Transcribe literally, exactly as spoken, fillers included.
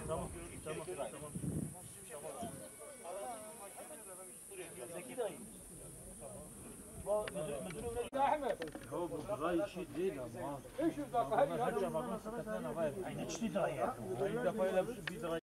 Tamam, tamam, tamam. Zeki dayı. Bu müdür, müdür öyle. Ahmet. Ya bu kadar işi değil ama. Beş yüz dakika her yerde. Ay, ne çiti dayı ya? Ay, bir defa öyle bir, bir